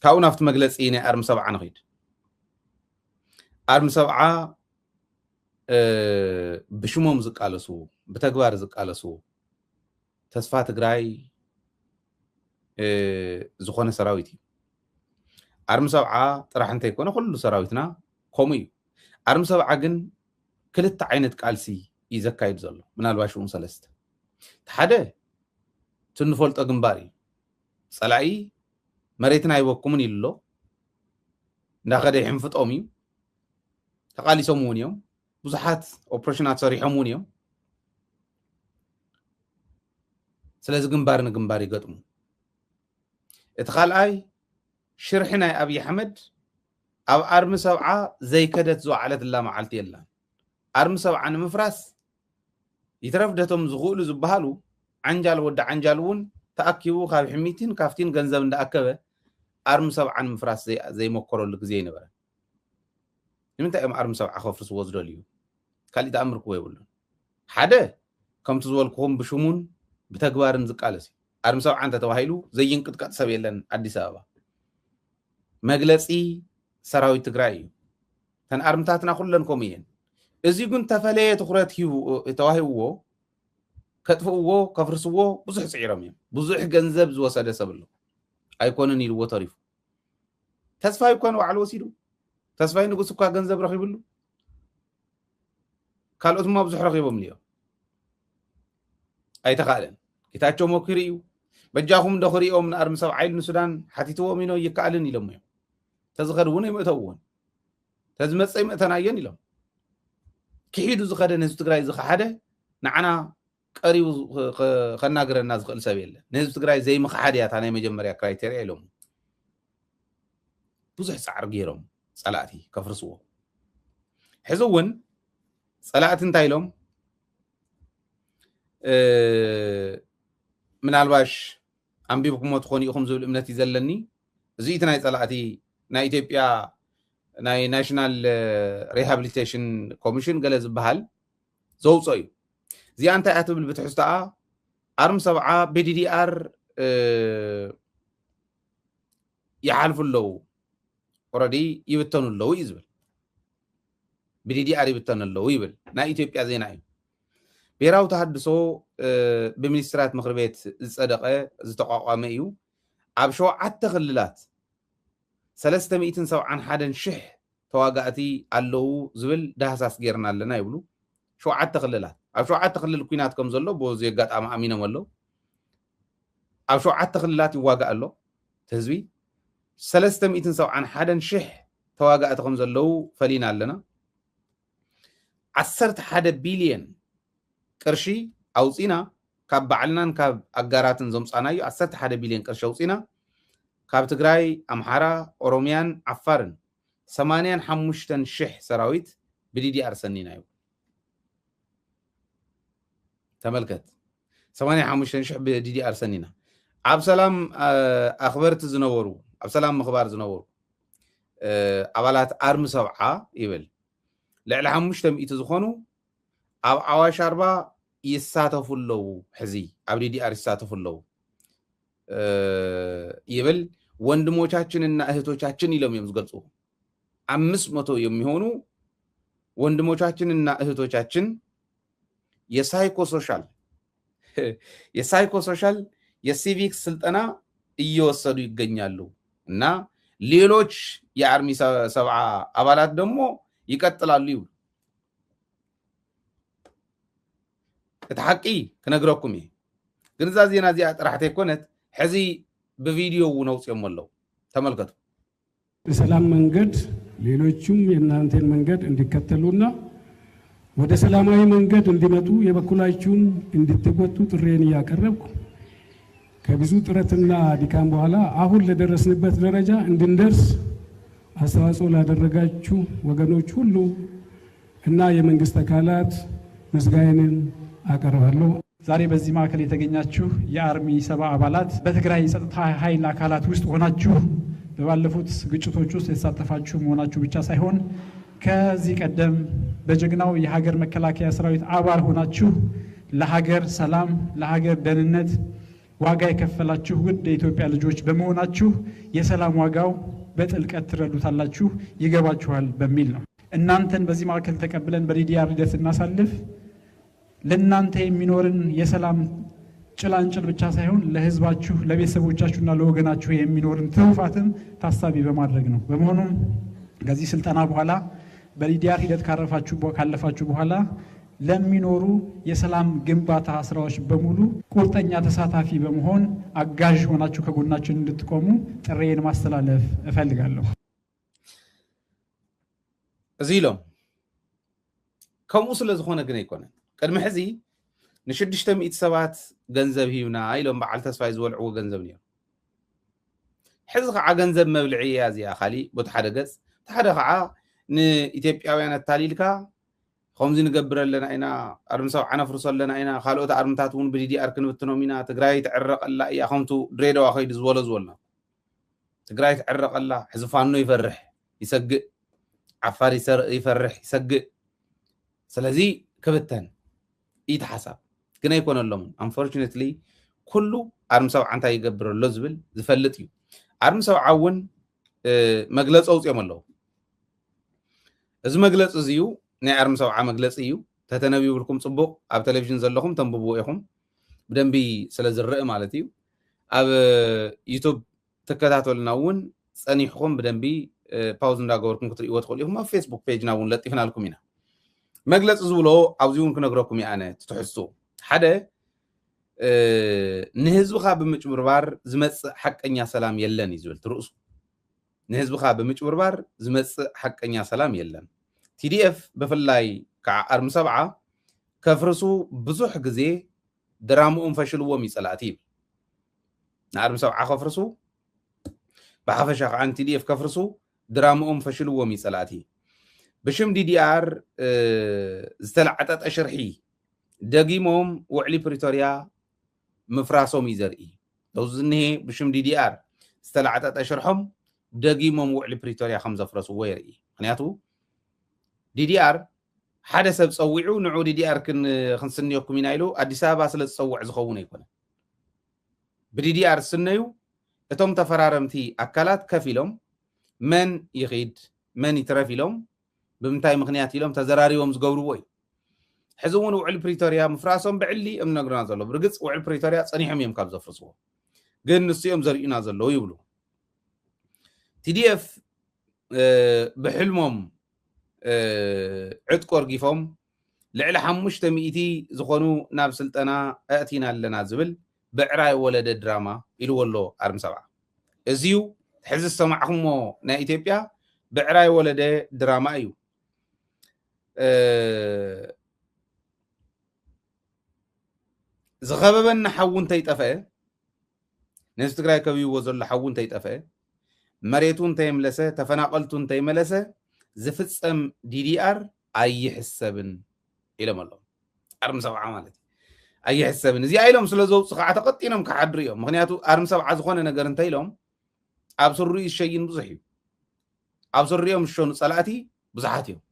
ካብኡ ናብቲ መግለፂ ናይ ኣርሚ ሰብዓ ንኺድ። ኣርሚ ሰብዓ ብሽሞም ዝቃለሱ፣ ብተግባር ዝቃለሱ፣ ተስፋ ትግራይ ዝኾነ ሰራዊት እዩ። ኣርሚ ሰብዓ ጥራሕ እንተይኮነ ኩሉ ሰራዊትና ከምኡ እዩ። ኣርሚ ሰብዓ ግን ክልተ ዓይነት ቃልሲ እዩ ዘካይድ ዘሎ፣ ምናልባሽ እውን ሰለስተ። እቲ ሓደ እቲ እንፈልጦ ግንባር እዩ። ፀላኢ መሬትና ኣይበኩምን ኢሉ ኣሎ። እንዳኸደ ይሕንፍጦም እዩ። ተቓሊሶም እውን እዮም። ብዙሓት ኦፕሬሽናት ሰሪሖም እውን እዮም። ስለዚ ግንባር ንግንባር ይገጥሙ። እቲ ካልኣይ ሽርሒ ናይ ኣብይ ኣሕመድ ኣብ ኣርሚ ሰብዓ ዘይከደት ዝወዓለትላ መዓልቲ የላን። ኣርሚ ሰብዓ ንምፍራስ ይትረፍ ደቶም ዝኽእሉ ዝበሃሉ ዓንጃል ወዲ ዓንጃል እውን ተኣኪቡ ካብ ሕሚቲን ካፍቲን ገንዘብ እንዳኣከበ ኣርሚ ሰብዓ ንምፍራስ ዘይመከረሉ ግዜ ኣይነበረን። ንምንታይ እዮም ኣርሚ ሰብዓ ከፍርስዎ ዝደልዩ? ካሊእ ተኣምር ክዎ የብሉን። ሓደ ከምቲ ዝበልኩኹም ብሽሙን ብተግባርን ዝቃለስ እዩ። ኣርሚ ሰብዓ እንተተባሂሉ ዘይንቅጥቀጥ ሰብ የለን ኣዲስ ኣበባ። መግለፂ ሰራዊት ትግራይ እዩ። ተን ኣርምታትና ኩለን ከምኡ እየን። እዚ ግን ተፈለየ ትኩረት ሂቡ ተዋሂብዎ ከጥፍእዎ ከፍርስዎ ብዙሕ ፅዒሮም እዮም። ብዙሕ ገንዘብ ዝወሰደ ሰብ ኣሎ። ኣይኮነን ኢልዎ ተሪፉ። ተስፋይ እኳ ንባዕሉ ወሲዱ። ተስፋይ ንጉስ እኳ ገንዘብ ረኺብሉ። ካልኦት ድማ ብዙሕ ረኺቦም እዮም። ኣይተኻእለን። ጌታቸው መኪሩ እዩ። በጃኹም እንዶ ክሪኦም ንኣርሚ ሰብዓ ኢሉ ንሱዳን ሓቲትዎም ኢኖ ይከኣልን ኢሎም እዮም። ተዝኸድ እውን ኣይምእተውዎን። ተዝመፀ ይምእተናየን ኢሎም። ክሒዱ ዝኸደ ንህዝቢ ትግራይ ዝኸሓደ ንዓና ቀሪቡ ከናግረና ዝኽእል ሰብ የለን። ንህዝቢ ትግራይ ዘይምኽሓድ እያ እታ ናይ መጀመርያ ክራይቴርያ ኢሎም። ብዙሕ ፃዕሪ ገይሮም ፀላእቲ ከፍርስዎ። ሕዚ እውን ፀላእቲ እንታይ ኢሎም? ምናልባሽ ኣንቢብኩሞ ትኾኑ ኢኹም ዝብል እምነት እዩ ዘለኒ። እዚ እቲ ናይ ፀላእቲ ናይ ኢትዮጵያ ናይ ናሽናል ሪሃብሊቴሽን ኮሚሽን ገለ ዝበሃል ዘውፅኦ እዩ። እዚኣ እንታይ እያ ትብል ብትሕዝቶኣ? ኣርሚ ሰብዓ ብዲዲኣር ይሓልፉ ኣለዉ፣ ኦረዲ ይብተኑ ኣለዉ እዩ ዝብል። ብዲዲኣር ይብተኑ ኣለዉ ይብል። ናይ ኢትዮጵያ ዜና እዩ። ብሔራዊ ተሃድሶ ብሚኒስትራት ምክሪ ቤት ዝፀደቐ ዝተቋቋመ እዩ። ኣብ ሸውዓተ ክልላት ሰለስተ ሚእትን ሰብዓን ሓደን ሽሕ ተዋጋእቲ ኣለዉ ዝብል ዳህሳስ ጌርና ኣለና ይብሉ። ሸውዓተ ክልላት፣ ኣብ ሸውዓተ ክልል ኩናት ከም ዘሎ በዚ ኣጋጣሚ ኣሚኖም ኣለዉ። ኣብ ሸውዓተ ክልላት ይዋጋእ ኣሎ እቲ ህዝቢ። ሰለስተ ሚእትን ሰብዓን ሓደን ሽሕ ተዋጋእቲ ከም ዘለዉ ፈሊና ኣለና። ዓሰርተ ሓደ ቢልየን ቅርሺ ኣውፂና፣ ካብ ባዕልናን ካብ ኣጋራትን ዘምፃናዮ ዓሰርተ ሓደ ቢልየን ቅርሺ ኣውፂና፣ ካብ ትግራይ፣ ኣምሓራ፣ ኦሮሚያን ዓፋርን ሰማንያን ሓሙሽተን ሽሕ ሰራዊት ብዲዲኣር ሰኒና እዩ። ተመልከት፣ ሰማንያን ሓሙሽተን ሽሕ ብዲዲኣር ሰኒና። ኣብ ሰላም ኣኽበርቲ ዝነበሩ፣ ኣብ ሰላም ምኽባር ዝነበሩ ኣባላት ኣርሚ ሰብዓ ይብል፣ ልዕሊ ሓሙሽተ ሚእቲ ዝኾኑ ኣብ ኣዋሽ ኣርባ ይሳተፉ ኣለዉ። ሕዚ ኣብ ዲዲኣር ይሳተፉ ኣለዉ ይብል። ወንድሞቻችንና እህቶቻችን ኢሎም እዮም ዝገልፁ። አምስት መቶ የሚሆኑ ወንድሞቻችንና እህቶቻችን የሳይኮሶሻል የሳይኮሶሻል የሲቪክ ስልጠና እየወሰዱ ይገኛሉ እና ሌሎች የአርሚ ሰብዓ አባላት ደግሞ ይቀጥላሉ ይብሉ። እቲ ሓቂ ክነግረኩም እየ። ግን እዛ ዜና እዚኣ ጥራሕ ተይኮነት፣ ሕዚ ብቪድዮ እውን ኣውፅኦም ኣለዉ። ተመልከቱ። የሰላም መንገድ ሌሎችም የእናንተን መንገድ እንዲከተሉና ወደ ሰላማዊ መንገድ እንዲመጡ የበኩላችሁን እንድትወጡ ጥሬን እያቀረብኩ ከብዙ ጥረትና ድካም በኋላ አሁን ለደረስንበት ደረጃ እንድንደርስ አስተዋጽኦ ላደረጋችሁ ወገኖች ሁሉ እና የመንግስት አካላት ምስጋናዬን አቀርባለሁ። ዛሬ በዚህ ማዕከል የተገኛችሁ የአርሚ ሰባ አባላት በትግራይ የጸጥታ ኃይል አካላት ውስጥ ሆናችሁ በባለፉት ግጭቶች ውስጥ የተሳተፋችሁ መሆናችሁ ብቻ ሳይሆን ከዚህ ቀደም በጀግናው የሀገር መከላከያ ሰራዊት አባል ሆናችሁ ለሀገር ሰላም፣ ለሀገር ደህንነት ዋጋ የከፈላችሁ ውድ የኢትዮጵያ ልጆች በመሆናችሁ የሰላም ዋጋው በጥልቀት ትረዱታላችሁ፣ ይገባችኋል በሚል ነው። እናንተን በዚህ ማዕከል ተቀብለን በዲዲአር ሂደት ስናሳልፍ ለእናንተ የሚኖርን የሰላም ጭላንጭል ብቻ ሳይሆን ለህዝባችሁ፣ ለቤተሰቦቻችሁና ለወገናችሁ የሚኖርን ትሩፋትም ታሳቢ በማድረግ ነው። በመሆኑም ከዚህ ስልጠና በኋላ በዲዲአር ሂደት ካረፋችሁ በ-፣ ካለፋችሁ በኋላ ለሚኖሩ የሰላም ግንባታ ስራዎች በሙሉ ቁርጠኛ ተሳታፊ በመሆን አጋዥ ሆናችሁ ከጎናችን እንድትቆሙ ጥሪዬን ማስተላለፍ እፈልጋለሁ። እዚ ኢሎም። ከምኡ ስለ ዝኾነ ግን ኣይኮነን። ቅድሚ ሕዚ ንሽዱሽተ ሚእቲ ሰባት ገንዘብ ሂብና ኢሎም በዓል ተስፋይ ዝበልዕዎ ገንዘብ ነይሩ። ሕዚ ከዓ ገንዘብ መብልዒ እያ እዚኣ። ካሊእ፣ በቲ ሓደ ገጽ፣ እቲ ሓደ ከዓ ንኢትዮጵያውያን ኣታሊልካ ከምዚ ንገብር ኣለና ኢና፣ ኣርሚ ሰብዓ ነፍርሶ ኣለና ኢና፣ ካልኦት ኣርምታት እውን ብዲዲኣር ክንብትኖም ኢና፣ ትግራይ ትዕረቕ ኣላ እያ፣ ከምቱ ድሬዳዋ ከይዱ ዝበሎ ዝበልና። ትግራይ ትዕረቕ ኣላ፣ ሕዚ ፋኖ ይፈርሕ ይሰግእ፣ ዓፋር ይሰር-፣ ይፈርሕ ይሰግእ። ስለዚ ክብተን ኢቲ ሓሳብ ግን ኣይኮነሎምን። Unfortunately ኩሉ ኣርሚ ሰብዓ እንታይ ይገብር ኣሎ ዝብል ዝፈልጥ እዩ። ኣርሚ ሰብዓ እውን፣ እ፣ መግለፂ ኣውፅኦም ኣለዉ። እዚ መግለፂ እዚ እዩ፣ ናይ ኣርሚ ሰብዓ መግለፂ እዩ። ተተነቢብልኩም ፅቡቕ፣ ኣብ ቴሌቪዥን ዘለኹም ተንብብዎ ኢኹም፣ ብደንቢ ስለ ዝረእ ማለት እዩ። ኣብ ዩቱብ ትከታተሉና እውን ፀኒሕኩም ብደንቢ፣ እ፣ ፓውዝ እንዳገበርኩም ክትርእይዎ ትኽእሉ ኢኹም። ኣብ ፌስቡክ ፔጅና እውን ለጢፍናልኩም ኢና። መግለፂ ዝብሎ ኣብዚ እውን ክነግረኩም እየ ኣነ። እቲ ትሕዝቱ ሓደ፣ እ፣ ንህዝብኻ ብምጭብርባር ዝመፅእ ሓቀኛ ሰላም የለን እዩ ዝብል ትርእሱ። ንህዝብኻ ብምጭብርባር ዝመፅእ ሓቀኛ ሰላም የለን። ቲዲኤፍ ብፍላይ ከዓ ኣርሚ ሰብዓ ከፍርሱ ብዙሕ ግዜ ድራምኦም ፈሽልዎም እዩ ፀላእቲ ይብል። ንኣርሚ ሰብዓ ከፍርሱ፣ ብሓፈሻ ከዓ ንቲዲኤፍ ከፍርሱ ድራምኦም ፈሽልዎም እዩ ፀላእቲ። ብሽም ዲዲኣር፣ እ፣ ዝተላዕጠጠ ሽርሒ ደጊሞም ውዕሊ ፕሪቶርያ ምፍራሶም እዩ ዘርኢ። ለውዚ ዝኒሄ ብሽም ዲዲኣር ዝተላዕጠጠ ሽርሖም ደጊሞም ውዕሊ ፕሪቶርያ ከም ዘፍረስዎ የርኢ። ምክንያቱ ዲዲኣር ሓደ ሰብ ፀዊዑ ንዑ ዲዲኣር ክን-፣ ክንስንየኩም ኢና ኢሉ ኣዲስ ኣበባ ስለ ዝፀውዕ ዝኸውን ኣይኮነን። ብዲዲኣር ዝስነዩ እቶም ተፈራረምቲ ኣካላት ከፍ ኢሎም መን ይኺድ መን ይትረፍ ኢሎም ብምንታይ ምክንያት ኢሎም ተዘራሪቦም ዝገብርዎ እዩ። ሕዚ እውን ውዕል ፕሪቶርያ ምፍራሶም ብዕሊ እዮም ነግሩና ዘለዉ። ብርግፅ ውዕል ፕሪቶርያ ፀኒሖም እዮም ካብ ዘፍርስዎ፣ ግን ንሱ እዮም ዘርእዩና ዘለዉ ይብሉ። ቲዲኤፍ፣ እ፣ ብሕልሞም፣ እ፣ ዕጥቂ ወርጊፎም ልዕሊ ሓሙሽተ ሚእቲ ዝኾኑ ናብ ስልጠና ኣእቲና ኣለና ዝብል ብዕራይ ወለደ ድራማ ኢልዎ ኣሎ ኣርሚ ሰብዓ። እዚዩ ሕዚ ዝሰማዕኹሞ ናይ ኢትዮጵያ ብዕራይ ወለደ ድራማ እዩ። እ፣ ዝኸበበና ሓዉ እንተይጠፍአ፣ ነዚ ትግራይ ከቢብዎ ዘሎ ሓዉ እንተይጠፍአ፣ መሬቱ እንተይምለሰ፣ ተፈናቐልቱ እንተይመለሰ ዝፍፀም ዲዲኣር ኣይሕሰብን ኢሎም ኣለዉ። ኣርሚ ሰብዓ ማለት እዩ። ኣይሕሰብን። እዚኣ ኢሎም ስለ ዘውፁ ከዓ ተቐጢኖም ክሓድሩ እዮም። ምክንያቱ ኣርሚ ሰብዓ ዝኾነ ነገር እንተኢሎም ኣብ ስሪኡ ዝሸይን ብዙሕ እዩ። ኣብ ስሪኦም ዝሸኑ ፀላእቲ ብዙሓት እዮም።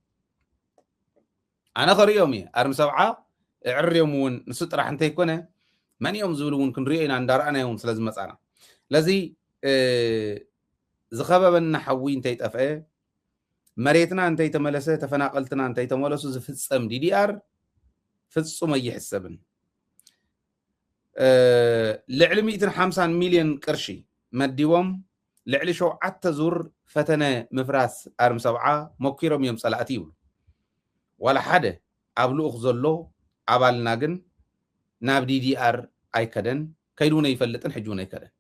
ኣነ ከርእዮም እየ። ኣርሚ ሰብዓ እዕርዮም እውን ንሱ ጥራሕ እንተይኮነ መን እዮም ዝብል እውን ክንሪኦ ኢና፣ እንዳረኣናዮ እውን ስለ ዝመፃና። ስለዚ፣ እ፣ ዝኸበበና ሓዊ እንተይጠፍአ፣ መሬትና እንተይተመለሰ፣ ተፈናቐልትና እንተይተመለሱ ዝፍፀም ዲዲኣር ፍፁም ኣይሕሰብን። እ፣ ልዕሊ ሚእትን ሓምሳን ሚልዮን ቅርሺ መዲቦም ልዕሊ ሸውዓተ ዙር ፈተነ ምፍራስ ኣርሚ ሰብዓ ሞኪሮም እዮም ፀላእቲ ይብሉ። ዋላ ሓደ ኣብ ልኡኽ ዘሎ ኣባልና ግን ናብ ዲዲኣር ኣይከደን፣ ከይዱ እውን ኣይፈልጥን፣ ሕጂ እውን ኣይከደን።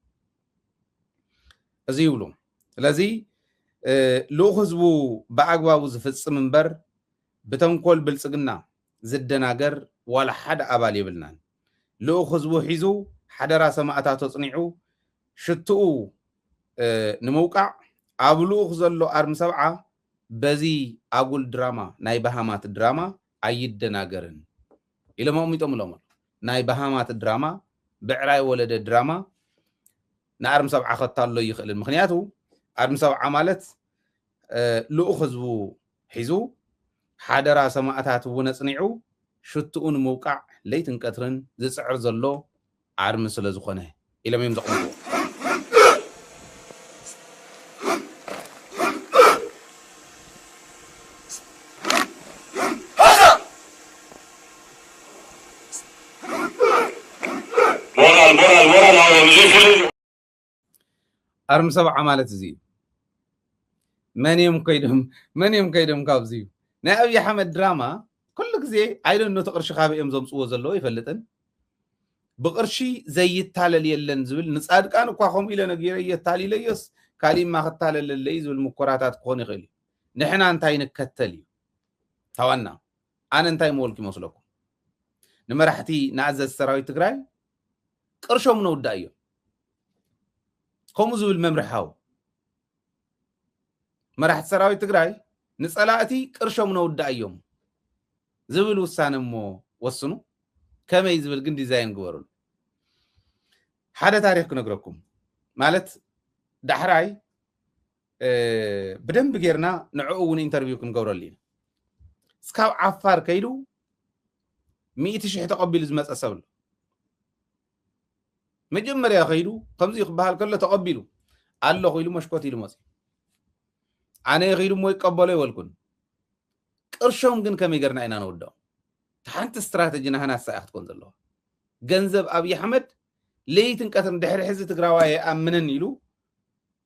እዚ ይብሉ። ስለዚ፣ እ፣ ልኡኽ ህዝቡ ብኣግባቡ ዝፍፅም እምበር ብተንኮል ብልፅግና ዝደናገር ዋላ ሓደ ኣባል የብልናን። ልኡኽ ህዝቡ ሒዙ ሓደራ ሰማእታቱ ኣፅኒዑ ሽትኡ፣ እ፣ ንምውቃዕ ኣብ ልኡኽ ዘሎ ኣርሚ ሰብዓ በዚ ኣጉል ድራማ፣ ናይ በሃማት ድራማ ኣይደናገርን ኢሎም ኣቕሚጦም ኣለዎም። ናይ በሃማት ድራማ፣ ብዕራይ ወለደ ድራማ ንኣርሚ ሰብዓ ከታሎ ይኽእልን። ምክንያቱ ኣርሚ ሰብዓ ማለት፣ እ፣ ልኡኽ ህዝቡ ሒዙ ሓደራ ሰማእታት እውን ኣፅኒዑ ሽትኡ ንምውቃዕ ለይትን ቀትርን ዝፅዕር ዘሎ ኣርሚ ስለ ዝኾነ ኢሎም እዮም ዘቕምጥዎ። ሞራል ሞራል ሞራል ኣርሚ ሰብዓ ማለት እዚ እዩ። መን እዮም ከይዶም መን እዮም ከይዶም ካብዚ እዩ ናይ ኣብይ ኣሕመድ ድራማ። ኩሉ ግዜ ኣይደኖ እቲ ቅርሺ ካበይ እዮም ዘምፅዎ ዘለዎ ይፈልጥን ብቕርሺ ዘይታለል የለን ዝብል ንፃድቃን እኳ ከምኡ ኢለ ነጊረ እየ ታሊለዮስ ካሊእማ ክታለለለይ ዝብል ምኮራታት ክኾን ይኽእል እዩ። ንሕና እንታይ ንከተል እዩ ታዋና ኣነ እንታይ ምበልኩ ይመስለኩም? ንመራሕቲ ንኣዘዝ ሰራዊት ትግራይ ቅርሾም ነውዳእ እዮም። ከምኡ ዝብል መምርሒ ሃቡ። መራሕቲ ሰራዊት ትግራይ ንፀላእቲ ቅርሾም ነውዳእ እዮም ዝብል ውሳነ እሞ ወስኑ። ከመይ ዝብል ግን ዲዛይን ግበሩሉ። ሓደ ታሪክ ክነግረኩም ማለት ዳሕራይ ብደንብ ጌርና ንዕኡ እውን ኢንተርቪው ክንገብረሉ ኢና። እስካብ ዓፋር ከይዱ ሚእቲ ሽሕ ተቐቢሉ ዝመፀ ሰብ ኣሎ። መጀመርያ ከይዱ ከምዚ ክበሃል ከሎ ተቐቢሉ ኣለኹ ኢሉ መሽኮት ኢሉ መፅዩ። ኣነ ከይዱ እሞ ይቀበሎ ይበልኩን። ቅርሾም ግን ከመይ ገርና ኢና ነወደኦም? ሓንቲ ስትራተጂ ናህና ሳያ ክትኮን ዘለዋ። ገንዘብ ኣብይ ኣሕመድ ለይትን ቀትርን ድሕሪ ሕዚ ትግራዋይ ኣይኣምንን ኢሉ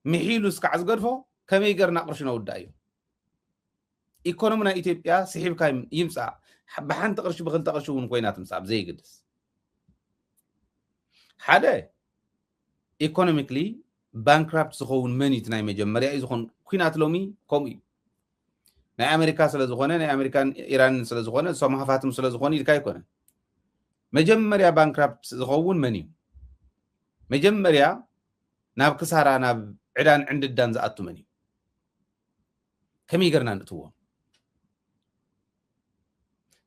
ምሒሉ እስካዕ ዝገድፎ ከመይ ገርና ቅርሺ ነውዳእ እዩ። ኢኮኖሚ ናይ ኢትዮጵያ ስሒብካ ይምፃእ ብሓንቲ ቅርሺ ብክልተ ቅርሺ እውን ኮይና ትምፃእ ብዘይግድስ ሓደ ኢኮኖሚክሊ ባንክራፕት ዝኸውን መን እዩ ናይ መጀመርያ እዩ ዝኾን ኩናት ሎሚ ከምኡ እዩ። ናይ ኣሜሪካ ስለዝኾነ ናይ ኣሜሪካን ኢራንን ስለዝኾነ እሶም ሃፋትም ስለዝኾነ ኢልካ ኣይኮነ። መጀመርያ ባንክራፕት ዝኸውን መን እዩ? መጀመርያ ናብ ክሳራ ናብ ዕዳን ዕንድዳን ዝኣቱ መን እዩ? ከመይ ገርና ንእትዎም?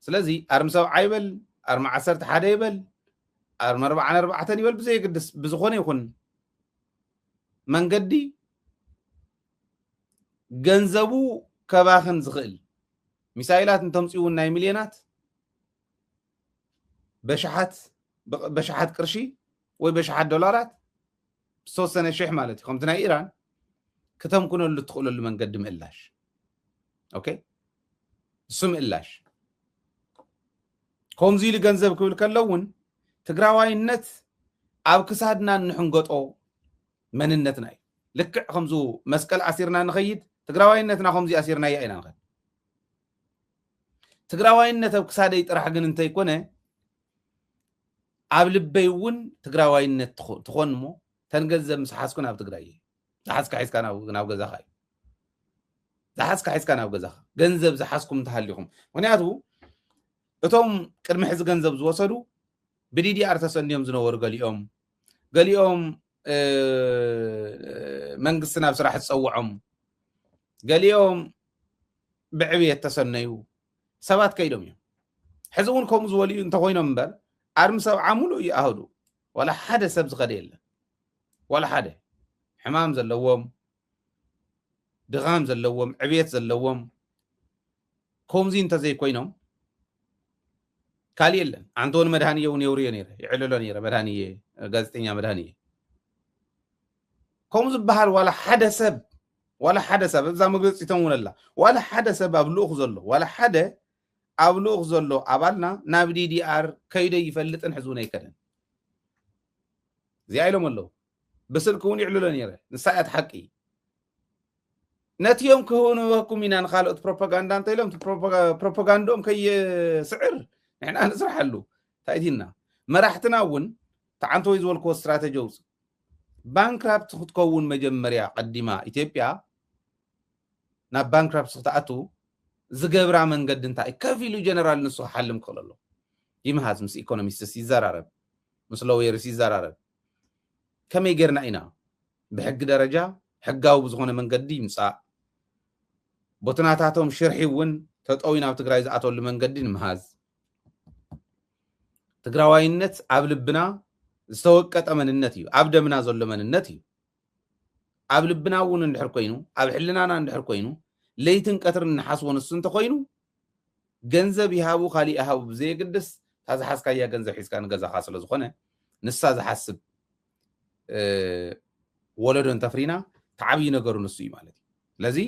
ስለዚ ኣርሚ ሰብዓ ይበል ኣርሚ ዓሰርተ ሓደ ይበል ኣርሚ ኣርባዓን ኣርባዕተን ይበል ብዘየግድስ ብዝኾነ ይኹን መንገዲ ገንዘቡ ከባኽን ዝኽእል ሚሳይላት እንተምፅኡ እውን ናይ ሚልዮናት በሽሓት በሽሓት ቅርሺ ወይ በሽሓት ዶላራት ዝተወሰነ ሽሕ ማለት እዩ ከምቲ ናይ ኢራን ክተምኩነሉ ትኽእለሉ መንገዲ ምእላሽ ኦኬ እሱ ምእላሽ ከምዚ ኢሉ ገንዘብ ክብል ከሎ እውን ትግራዋይነት ኣብ ክሳድና እንሕንገጦ መንነትና እዩ። ልክዕ ከምዚ መስቀል ኣሲርና ንኸይድ ትግራዋይነትና ከምዚ ኣሲርናያ ኢና ንኸድ። ትግራዋይነት ኣብ ክሳደይ ጥራሕ ግን እንተይኮነ ኣብ ልበይ እውን ትግራዋይነት ትኾን እሞ ተን ገንዘብ ምስ ሓዝኩ ናብ ትግራይ እየ። ዝሓዝካ ሒዝካ ናብ ገዛኻ እዩ። ዝሓዝካ ሒዝካ ናብ ገዛኻ ገንዘብ ዝሓዝኩም እንተሃሊኹም ምክንያቱ እቶም ቅድሚ ሕዚ ገንዘብ ዝወሰዱ ብዲዲኣር ተሰንዮም ዝነበሩ ገሊኦም ገሊኦም መንግስቲ ናብ ስራሕ ዝፀውዖም ገሊኦም ብዕብየት ተሰነዩ ሰባት ከይዶም እዮም። ሕዚ እውን ከምኡ ዝበሉ እዩ እንተኮይኖም እምበር ኣርሚ ሰብዓ ሙሉእ እዩ ኣህዱ ዋላ ሓደ ሰብ ዝኸደ የለን። ዋላ ሓደ ሕማም ዘለዎም ድኻም ዘለዎም ዕብየት ዘለዎም ከምዚ እንተዘይኮይኖም ካሊእ የለን። ኣንቶኒ መድሃንየ እውን የውርዮ ነይረ ይዕልሎ ነይረ መድሃንየ ጋዜጠኛ መድሃንየ ከምኡ ዝበሃል ዋላ ሓደ ሰብ ዋላ ሓደ ሰብ እዛ መግለፂቶም እውን ኣላ ዋላ ሓደ ሰብ ኣብ ልኡኽ ዘሎ ዋላ ሓደ ኣብ ልኡኽ ዘሎ ኣባልና ናብ ዲዲኣር ከይደ ይፈልጥን ሕዝውን ኣይከደን እዚኣ ኢሎም ኣለዉ ብስልኪ እውን ይዕልሎ ነይረ ንሳ እያ ሓቂ ነቲኦም ክህንበኩም ኢና ንካልኦት ፕሮፓጋንዳ እንተ ኢሎም ፕሮፓጋንዳኦም ከይስዕር ንሕና ንስርሓሉ እንታይ ኢልና መራሕትና እውን ተዓንተወይ ዝበልክዎ ስትራተጂ ኣውፅእ ባንክራፕት ክትከውን መጀመርያ ቀዲማ ኢትዮጵያ ናብ ባንክራፕት ክትኣቱ ዝገብራ መንገዲ እንታይ ከፍ ኢሉ ጀነራል ንሱ ክሓልም ክኽእል ኣሎ ይምሃዝ ምስ ኢኮኖሚስትስ ይዘራረብ ምስ ሎየርስ ይዘራረብ ከመይ ጌርና ኢና ብሕጊ ደረጃ ሕጋዊ ብዝኾነ መንገዲ ይምፃእ ቦትናታቶም ሽርሒ እውን ተጠዊ ናብ ትግራይ ዝኣተሉ መንገዲ ንምሃዝ ትግራዋይነት ኣብ ልብና ዝተወቀጠ መንነት እዩ ኣብ ደምና ዘሎ መንነት እዩ ኣብ ልብና እውን እንድሕር ኮይኑ ኣብ ሕልናና እንድሕር ኮይኑ ለይትን ቀትርን ንሓስቦ ንሱ እንተኮይኑ ገንዘብ ይሃቡ ካሊእ ይሃቡ ብዘየግድስ እታ ዝሓዝካያ ገንዘብ ሒዝካ ንገዛኻ ስለዝኾነ ንሳ ዝሓስብ ወለዶ እንተፍሪና፣ ተዓብዪ ነገሩ ንሱ እዩ ማለት እዩ። ስለዚ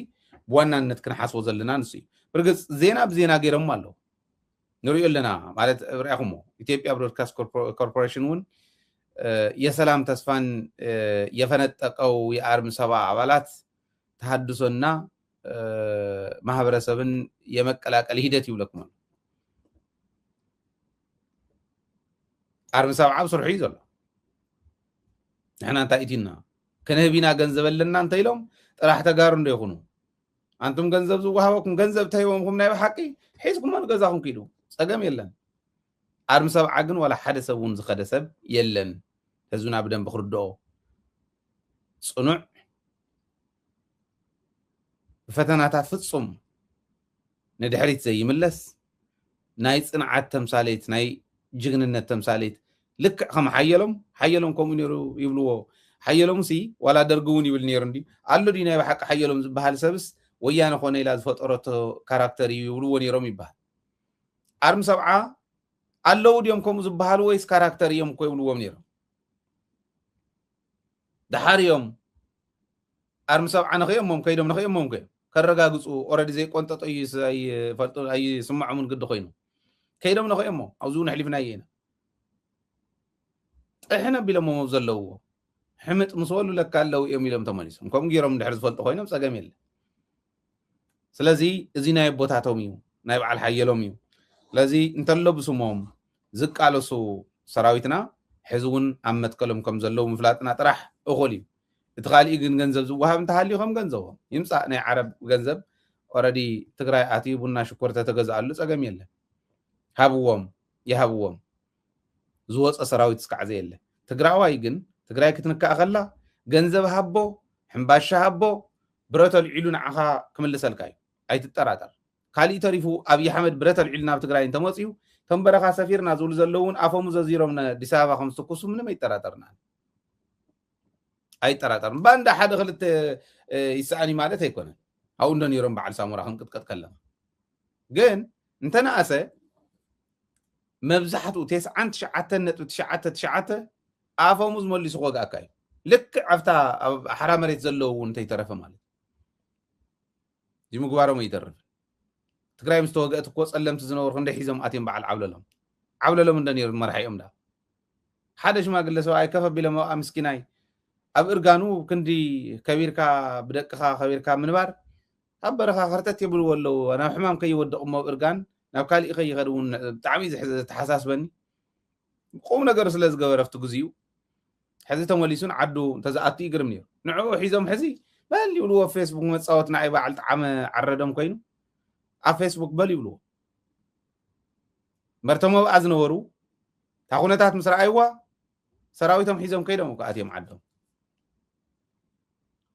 ብዋናነት ክንሓስቦ ዘለና ንሱ እዩ። ብርግፅ ዜና ብዜና ገይሮም ኣለዉ፣ ንሪኦ ኣለና ማለት ርኢኹሞ። ኢትዮጵያ ብሮድካስት ኮርፖሬሽን እውን የሰላም ተስፋን የፈነጠቀው የአርሚ ሰባ አባላት ተሃድሶና ማህበረሰብን የመቀላቀል ሂደት ይብለኩም ኣሎ። ኣርሚ ሰብዓ ኣብ ስርሑ እዩ ዘሎ። ንሕና እንታይ ኢቲና? ከነህቢና ገንዘብ ኣለና እንተ ኢሎም ጥራሕ ተጋሩ እንዶ ይኹኑ። ኣንቱም ገንዘብ ዝወሃበኩም ገንዘብ ተሂቦምኩም ናይ ብሓቂ ሒዝኩሞ ንገዛኹም ኪዱ፣ ፀገም የለን። ኣርሚ ሰብዓ ግን ዋላ ሓደ ሰብ እውን ዝኸደ ሰብ የለን። ህዝብና ብደንብ ክርድኦ፣ ፅኑዕ፣ ብፈተናታት ፍፁም ንድሕሪት ዘይምለስ፣ ናይ ፅንዓት ተምሳሌት፣ ናይ ጅግንነት ተምሳሌት፣ ልክዕ ከም ሓየሎም፣ ሓየሎም ከምኡ ነይሩ ይብልዎ። ሓየሎም ሲ ዋላ ደርጊ እውን ይብል ነይሩ እንዲ ኣሎ ድዩ ናይ ብሓቂ ሓየሎም ዝበሃል ሰብስ ወያነ ኮነ ኢላ ዝፈጠረቶ ካራክተር እዩ ይብልዎ ነይሮም ይበሃል። ኣርሚ ሰብዓ ኣለዉ ድዮም ከምኡ ዝበሃሉ ወይስ ካራክተር እዮም እኮ ይብልዎም ነይሮም። ደሓር እዮም ኣርሚ ሰብዓ ንኽእሞም ከይዶም ንኽእሞም ከዮም ከረጋግፁ ኦረዲ ዘይቆንጠጦ እዩ ስ- ኣይፈልጡ ኣይስምዖምን ግዲ ኮይኑ ከይዶም ንኽእሞ ኣብዚ እውን ኣሕሊፍናዮ ኢና። ጥሕን ኣቢሎሞ ዘለውዎ ሕምጥ ምስ በሉ ለካ ኣለዉ እዮም ኢሎም ተመሊሶም። ከምኡ ገይሮም እንድሕር ዝፈልጡ ኮይኖም ፀገም የለ። ስለዚ እዚ ናይ ኣቦታቶም እዩ፣ ናይ በዓል ሓየሎም እዩ። ስለዚ እንተሎ ብስሞም ዝቃለሱ ሰራዊትና ሕዚ እውን ኣብ መትከሎም ከም ዘለዉ ምፍላጥና ጥራሕ እኹል እዩ። እቲ ካሊእ ግን ገንዘብ ዝወሃብ እንተሃልዩ ከም ገንዘቦም ይምፃእ። ናይ ዓረብ ገንዘብ ኦረዲ ትግራይ ኣትዩ ቡና ሽኮር ተተገዝኣሉ ፀገም የለን። ሃብዎም፣ ይሃብዎም። ዝወፀ ሰራዊት እስካዕ ዘየለ። ትግራዋይ ግን ትግራይ ክትንካእ ከላ ገንዘብ ሃቦ፣ ሕምባሻ ሃቦ፣ ብረት ኣልዒሉ ንዓኻ ክምልሰልካ እዩ። ኣይትጠራጠር። ካሊእ ተሪፉ ኣብይ ኣሕመድ ብረት ኣልዒሉ ናብ ትግራይ እንተመፅዩ ከም በረኻ ሰፊርና ዝብሉ ዘለዉ እውን ኣፎም ዘዚሮም ንኣዲስ ኣበባ ከም ዝትኩሱ ምንም ኣይጠራጠርናን። ኣይጠራጠርን። ባንዳ ሓደ ክልተ ይሰኣኒ ማለት ኣይኮነን። ኣብኡ እንዶ ነይሮም በዓል ሳሞራ ክንቅጥቀጥ ከለና ግን እንተነኣሰ መብዛሕትኡ ተስዓን ትሽዓተን ነጥቢ ትሽዓተ ትሽዓተ ኣፎሙዝ መሊሱ ክወግኣካ እዩ። ልክዕ ኣብታ ኣብ ሓራ መሬት ዘለዉ እውን እንተይተረፈ ማለት እዩ። እዚ ምግባሮም ኣይተርፍን። ትግራይ ምስ ተወግአት እኮ ጸለምቲ ዝነበሩ ክንደይ ሒዞም ኣትዮም በዓል ዓብለሎም። ዓብለሎም እንደ ነይሩ መራሒኦም ዳ ሓደ ሽማግለ ሰብኣይ ከፍ ኣቢሎም ኣብኣ ምስኪናይ ኣብ እርጋኑ ክንዲ ከቢርካ ብደቅኻ ከቢርካ ምንባር ኣብ በረኻ ከርተት የብልዎ ኣለዉ ናብ ሕማም ከይወድቕ እሞ ኣብ እርጋን ናብ ካሊእ ከይኸድ እውን ብጣዕሚ እዩ ዘተሓሳስበኒ። ቁም ነገሩ ስለ ዝገበረ ኣብቲ ግዜኡ ሕዚ ተመሊሱ ንዓዱ እንተዝኣቱ ይግርም ነይሩ። ንዕኡ ሒዞም ሕዚ በል ይብልዎ ኣብ ፌስቡክ መፃወት ንዓይ በዓል ጣዕመ ዓረዶም ኮይኑ ኣብ ፌስቡክ በል ይብልዎ። መርቶም ኣብኣ ዝነበሩ እታ ኩነታት ምስ ረኣይዋ ሰራዊቶም ሒዞም ከይዶም እኮ ኣትዮም ዓዶም።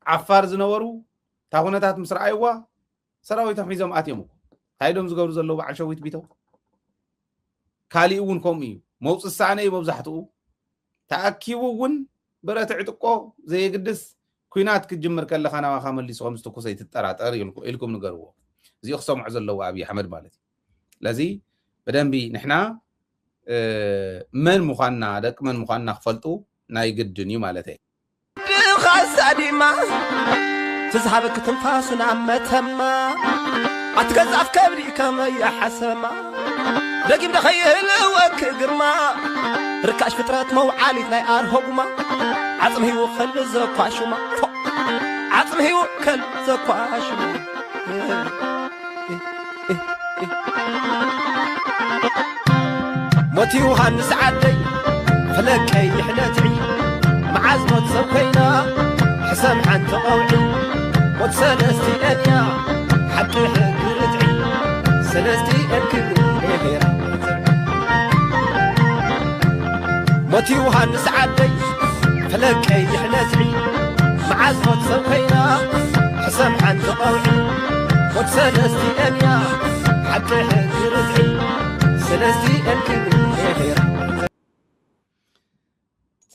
ዓፋር ዝነበሩ እታ ኩነታት ምስ ረኣይዋ ሰራዊቶም ሒዞም ኣትዮም እኮ እንታይ ዶም ዝገብሩ ዘለዉ በዓል ሸዊት ቢተው። ካሊእ እውን ከምኡ እዩ። መውፅእ ዝሰኣነ እዩ መብዛሕትኡ ተኣኪቡ እውን ብረት ዕጥቆ ዘየግድስ ኩናት ክትጅምር ከለካ ናባካ መሊሱ ከም ዝትኩስ ኣይትጠራጠር ኢልኩ- ኢልኩም ንገርዎ። እዚኡ ክሰምዖ ዘለዎ ኣብይ ኣሕመድ ማለት እዩ። ስለዚ ብደንቢ ንሕና እ፣ መን ምኳንና ደቂ መን ምኳንና ክፈልጡ ናይ ግድን እዩ ማለት እዩ። ድኻሳ ዲማ ትዝሃበክ ትንፋሱ ናብ መተማ ኣትገዛፍ ከብዲ ከመይ ሓሰማ ደጊም ደኸይህልወክ ግርማ ርካሽ ፍጥረት መውዓሊት ናይ ኣርሆጉማ ዓፅም ህይወ ከልቢ ዘኳሹማ ዓፅም ህይወ ከልቢ ዘኳሹማ ሞት ዮሃንስ ዓደይ ፈለግ ቀይሕ ነትዒ መዓዝ ሞት ሰብ ኮይና ሕሰም ሓንቲ ቀውዒ ሞት ሰለስቲኤን እያ ሓቂ ሕጊ ርትዒ ሰለስቲኤን ክብሪ ሄራ ሞት ዮሃንስ ዓደይ ፈለግ ቀይሕ ነትዒ መዓዝ ሞት ሰብ ኮይና ሕሰም ሓንቲ ቀውዒ ሞት ሰለስቲኤን እያ ሓቂ ሕጊ ርትዒ ሰለስቲኤን ክብሪ ሄራ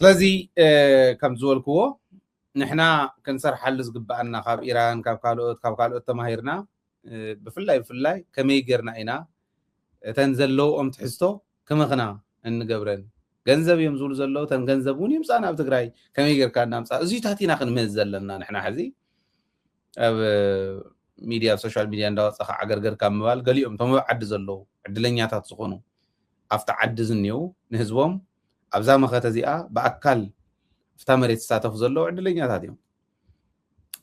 ስለዚ ከም ዝበልክዎ ንሕና ክንሰርሓሉ ዝግበኣና ካብ ኢራን ካብ ካልኦት ካብ ካልኦት ተማሂርና ብፍላይ ብፍላይ ከመይ ጌርና ኢና እተን ዘለውኦም ትሕዝቶ ክመኽና እንገብረን ገንዘብ እዮም ዝብሉ ዘለዉ። ተን ገንዘብ እውን ይምፃ ናብ ትግራይ፣ ከመይ ጌርካ እናምፃ፣ እዚታት ኢና ክንምህዝ ዘለና ንሕና። ሕዚ ኣብ ሚድያ፣ ኣብ ሶሻል ሚድያ እንዳወፀኻ ዓገርገርካ ምባል፣ ገሊኦም እቶም ኣብ ዓዲ ዘለዉ ዕድለኛታት ዝኾኑ፣ ኣብቲ ዓዲ ዝኒው ንህዝቦም ኣብዛ መኸተ እዚኣ ብኣካል ኣብታ መሬት ዝሳተፉ ዘለዉ ዕድለኛታት እዮም።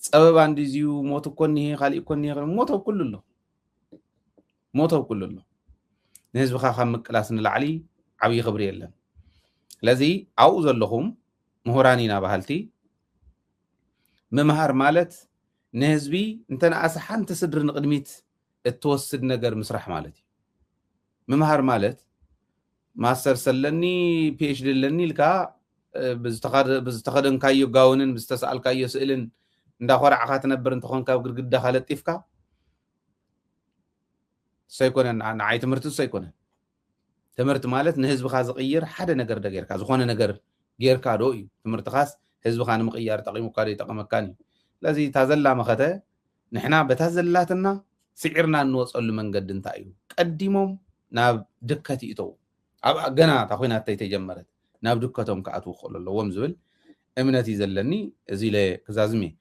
ፀበባ እንዲዝዩ ሞት እኮ እኒሄ፣ ካሊእ እኮ እኒሄ፣ ሞት ኣብ ኩሉ ኣሎ፣ ሞት ኣብ ኩሉ ኣሎ። ንህዝብኻ ካብ ምቅላስ ንላዕሊ ዓብዪ ክብሪ የለን። ስለዚ ኣብኡ ዘለኹም ምሁራን ኢና በሃልቲ፣ ምምሃር ማለት ንህዝቢ እንተነኣሰ ሓንቲ ስድሪ ንቕድሚት እትወስድ ነገር ምስራሕ ማለት እዩ። ምምሃር ማለት ማስተርስ ኣለኒ፣ ፒኤችዲ ኣለኒ ኢልካ፣ እ፣ ብዝተኸደ-፣ ብዝተኸደንካዮ ጋውንን ብዝተሰኣልካዮ ስእልን እንዳኾራዕኻ ትነብር እንተኾንካ፣ ኣብ ግድግዳኻ ለጢፍካ፣ እሱ ኣይኮነን። ንዓ-፣ ንዓይ ትምህርቲ እሱ ኣይኮነን። ትምህርቲ ማለት ንህዝብኻ ዝቕይር ሓደ ነገር ዶ ጌርካ፣ ዝኾነ ነገር ጌርካ ዶ እዩ። ትምህርትኻስ ህዝብኻ ንምቕያር ጠቒሙካ ዶ ይጠቐመካን እዩ። ስለዚ እታ ዘላ መኸተ ንሕና በታ ዘላትና ስዒርና እንወፀሉ መንገዲ እንታይ እዩ? ቀዲሞም ናብ ድከት ይእተዉ። ኣብ ገና እታ ኲናት ተይተጀመረት ናብ ድከቶም ክኣትዉ ክኽእሉ ኣለዎም ዝብል እምነት እዩ ዘለኒ። እዚ ኢለ ክዛዝም እየ።